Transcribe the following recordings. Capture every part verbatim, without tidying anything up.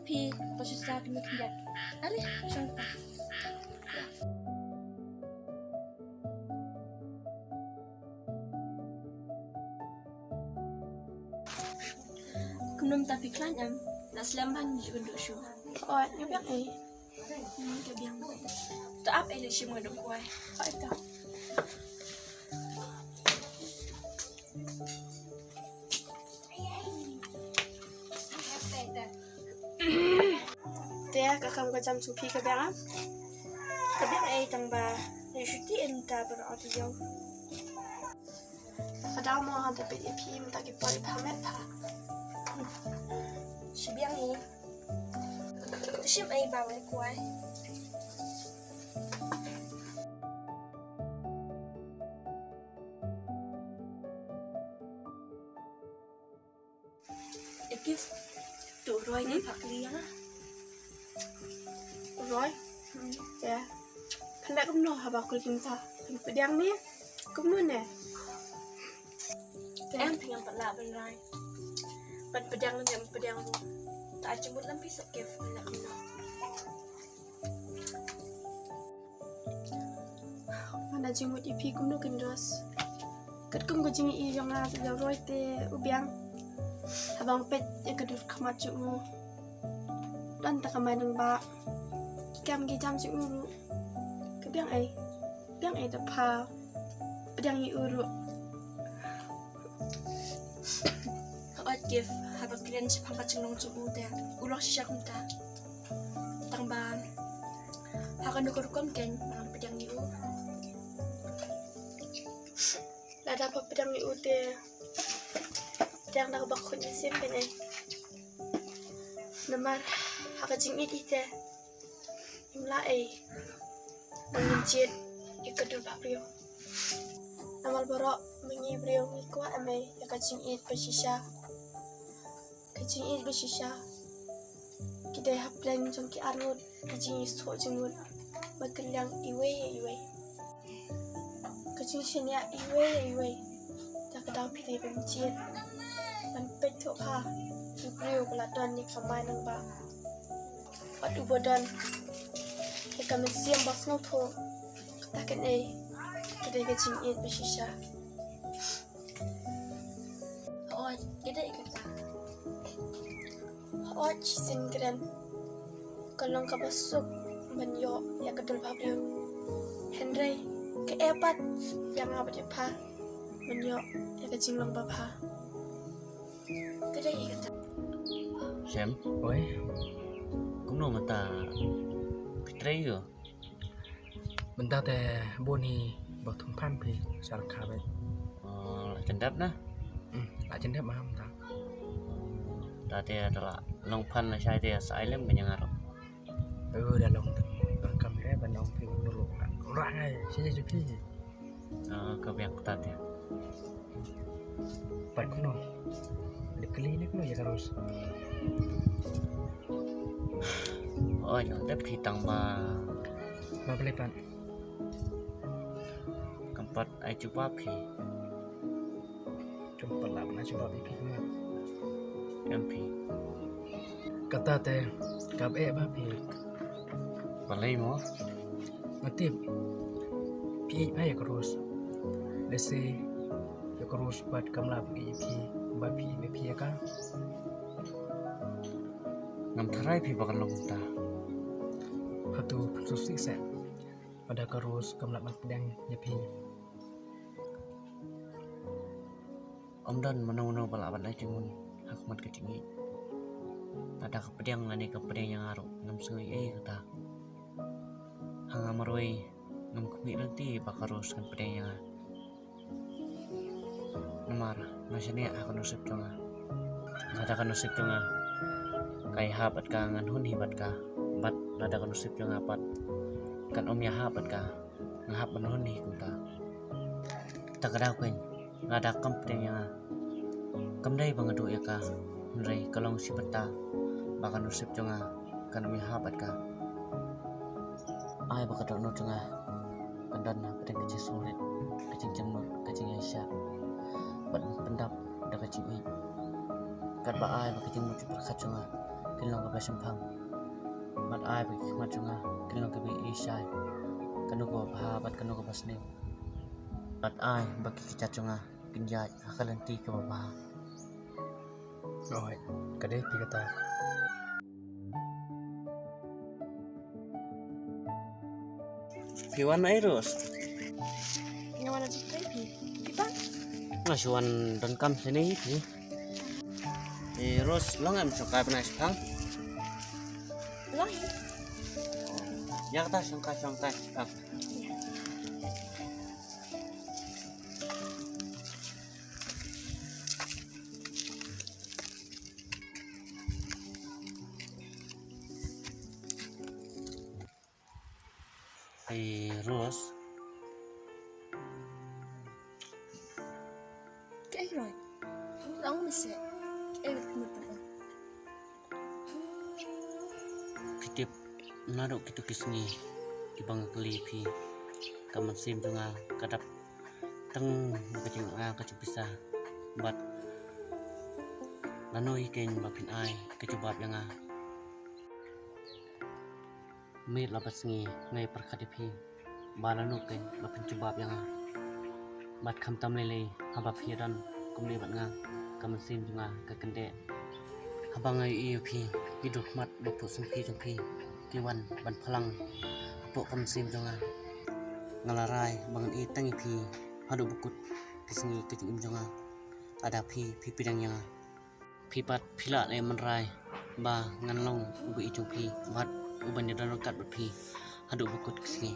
Phi, to shu sa kumno khyndiat. Are, shong pa. Kumno mynta phi khlaiñ em? La slem bha ngi ju kynduh shuh. Oi, nga biang ei. Hmm, ka biang. To ap ei lei shim nga dong kwai. Oi to. Te ka kam ka jam jong phi ka biang em? Ka biang ei tang ba ngi shu tih ei mynta baroh artylli. Ka daw mo haba peit ïa phi mynta ki por i pha met pha. Shu biang ei. To shim ei ba wei kwai. Ekif, to roi ni phak liang. Roi? Hmm. Ya. Pynleh kumno haba kul kumta? Pynpdiang ni? Kumno ne? Em, phi ngam pat lah ban rai. Ban pdiang ne em pdiang ruh. Ta ai jingmut lem phi sa Kif, pynleh kumno? Nga da jingmut ïa phi kumno Kynrose. Katkum ka jingïohi jong nga ïa u Roi te u biang. Haba nga peit ïa ka dur khmat jong u. Don tang ka mai nongbah. Ki kam ki jam jong u ruh. Ka biang ei. Biang ei da pha. Pdiang ïa u ruh. Hooid Kif, haba kren shaphang ka jinglong jong u te u long shisha kumta. Tang ba ha kano ka rukom kein ba ngan pdiang ïa u. Lada pha pdiang ïa u te pdiang da kaba khuid mynsiem kein ei. Namar ha ka jingïeit te Ngim lah ei ba ngin jied ïa ka dur ba briew. Namar baroh ma ngi briew ngi kwah em ei ïa ka jingïeit ba shisha. Ka jingïeit ba shisha ki dei hapdeng jong ki arngut ki jingïasoh jingmut ba kylliang iwei ïa iwei. Ka jingshaniah iwei ïa iwei. Da ka daw phi dei ban jied ban peit thuh ha u briew ba la don ïa ka mai nongbah. Wat uba don ïa ka mynsiem ba sngewthuh. Kata kein ei ka dei ka jingïeit ba shisha. Hooid, ka dei kata. Hooid, shisien kren ka long kaba suk ban ïoh ïa ka dur ba briew. Hynrei ka eh pat ïa nga bad ïa pha ban ïoh ïa ka jinglong ba bha. Ka dei kata. Shem, oi. Kumno mynta phi trei ïa u? Mynta te bun hi ba thum phan phi sha rangkhap. Oh, la jan dep na? Hmm, la jan dep ma mynta. Ta te da la long phan lashai te sa ai lem ka jong nga ruh. Eh, da long te. Kam re ban ong phi ruh. Rah ngai, sini sini. Ah, ka biang kata te. Pat kumno? Dep kylli ne kumno ïa ka Rose? Oi, ong dep phi tang ba. Ba balei pat? Kam pat ai jubab phi. Kam pat lah ban ai jubab ïa phi kumno? Em phi. Kata te kaba eh ba phi. Balei mo? Nga tip phi ïeit bha ïa ka Rose. Lehse ïa ka Rose pat kam lah ban ïeit ïa phi ba phi ïeit bha ïa ka. Ngam tharai phi ba kan long kumta. Hato phin sngewsih seh lada ka Rose kam lah ban pdiang ïa phi? Ym don mano mano ba lah ban ai jingmut ha khmat ka jingïeit. Lada ka pdiang lane kam pdiang ïa nga ruh ngam sngew ei ei kata. Ha nga marwei ngam khmih lynti ba ka Rose kan pdiang ïa nga. Namar nga shaniah ha ka nusip jong nga. Lada ka nusip jong nga ka ïahap bad ka ngan hun hi bad ka. Bad lada ka nusip jong nga pat kan ym ïahap bad ka. Nga hap ban hun hi kumta. Ta ka daw kein lada kam pdiang ïa nga. Kam dei ba nga duh ïa ka. Hynrei ka long shi bynta ba ka nusip jong nga kan ym ïahap bad ka. Ai ba ka dohnud jong nga kan don hapdeng ka jingsngewrit, ka jingjemnud, ka jingïaishah bad pyndap da ka jingïeit. Katba ai ba ka jingmut jingpyrkhat jong nga kin long kaba shemphang. Bad ai ba ki khmat jong nga kin long kaba ïohi shai, kano kaba bha bad kano kaba sniew. Bad ai ba ki kjat jong nga kin ïaid ha ka lynti kaba bha. Oi, ka dei phi kata. Phi wan ai, Rose? Nga wan ai phi. Phi ba? Nga shu wan donkam sini phi. Eh, Rose, long em shongkai bnai shipang? Long hi. Ïa kata shongkai, shongkai shipang. Ai, Rose. Kaei Roy? Long mase. Kaei Roy? Phi tip, naduh kito ki sngi kiba nga kylli phi, ka mynsiem jong nga ka dap tang ka jingïoh ka jingpisa. Bad lano hi keiñ ba phin ai ka jubab ïa nga? Miet la ba sngi nga ïa pyrkhat ïa phi ba lano keiñ ba phin jubab ïa nga. Bad khamtam lei lei haba phi ïadon kumne bad nga, ka mynsiem jong nga ka kyndeh. Haba nga ïohi ïa phi, ki dur khmat ba phuh sngewbha jong phi ki wan ban phlang hapoh ka mynsiem jong nga. Nga la rai ba ngan ïeit tang ïa phi haduh ba kut, phi sngi ka jingim jong nga. Lada phi, phi pdiang ïa nga, phi pat phi lah leh mynrai ba ngan long uba ïeit jong phi bad uban ïadon ryngkat bad phi haduh ba kut ka sngi.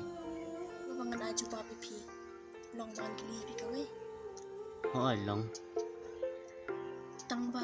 Ba ngan ai jubab ïa phi, long ba ngan kylli phi kawei? Hooid long. Tang ba